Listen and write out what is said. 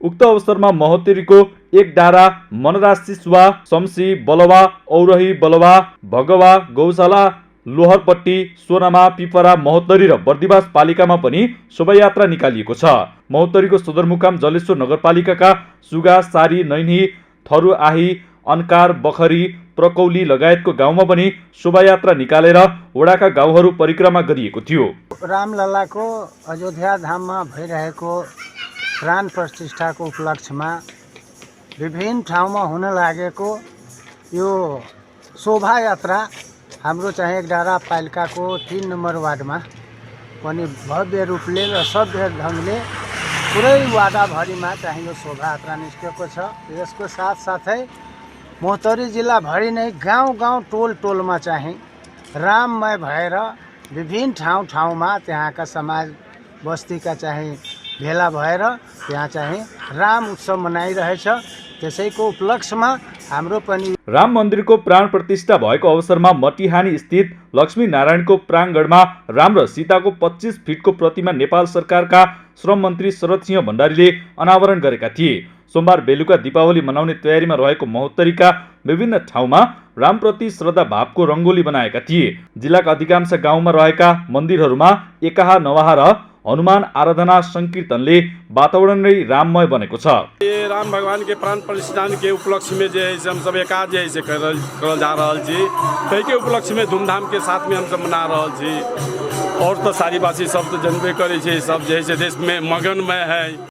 उक्त अवसरमा महोत्तरीको एक डाँडा, मनराज सिसवा, शमसी, बलवा, औरही, बलवा, भगवा, गौशाला, लोहरपट्टी, सोनामा, पिपरा, महोत्तरी र बर्दिवास पालिकामा पनि शोभायात्रा निकालिएको छ। महोत्तरीको सदरमुकाम जलेश्वर नगरपालिकाका सुगा, सारी, नैनी, थरुआही, अन्कार, बखरी, प्रकौली लगायतको गाउँमा पनि शोभायात्रा निकालेर वडाका गाउँहरू परिक्रमा गरिएको थियो। रामललाको अयोध्या धाममा भइरहेको प्राण प्रतिष्ठाको उपलक्ष्यमा विभिन्न ठाउँमा हुन लागेको यो शोभायात्रा हाम्रो चाहिँ एकडाँडा पालिकाको 3 नम्बर वार्डमा पनि भव्य रूपले र सभ्य ढङ्गले पुरै वाडाभरिमा चाहिँ यो शोभायात्रा निस्केको छ। यसको साथसाथै महोत्तरी जिल्लाभरि नै गाउँ गाउँ टोल टोलमा चाहिँ राममय भएर विभिन्न ठाउँमा त्यहाँका समाज बस्तीका चाहिँ भेला भएर त्यहाँ चाहिँ राम उत्सव मनाइरहेछ। त्यसैको उपलक्ष्यमा हाम्रो पनि राम मन्दिरको प्राण प्रतिष्ठा भएको अवसरमा मटिहानी स्थित लक्ष्मी नारायणको प्राङ्गणमा राम र सीताको 25 फिटको प्रतिमा नेपाल सरकारका श्रम मन्त्री शरद सिंह भण्डारीले अनावरण गरेका थिए। सोमबार बेलुका दीपावली मनाउने तयारीमा रहेको महोत्तरीका विभिन्न ठाउँमा रामप्रति श्रद्धा भावको रङ्गोली बनाएका थिए। जिल्लाका अधिकांश गाउँमा रहेका मन्दिरहरूमा एकाहा नवाहा र हनुमान आराधना संकीर्तनले वातावरण नै राममय बनेको छ। ये राम भगवान के प्राण प्रतिष्ठा के उपलक्ष्य में जो है हम सब एकाद जो है करल जा रहा जी, तई के उपलक्ष्य में धूमधाम के साथ में हम सब मना रहा जी। और तो सारी बासी सब तो जनबे करे, सब जो है देश में मगन में है।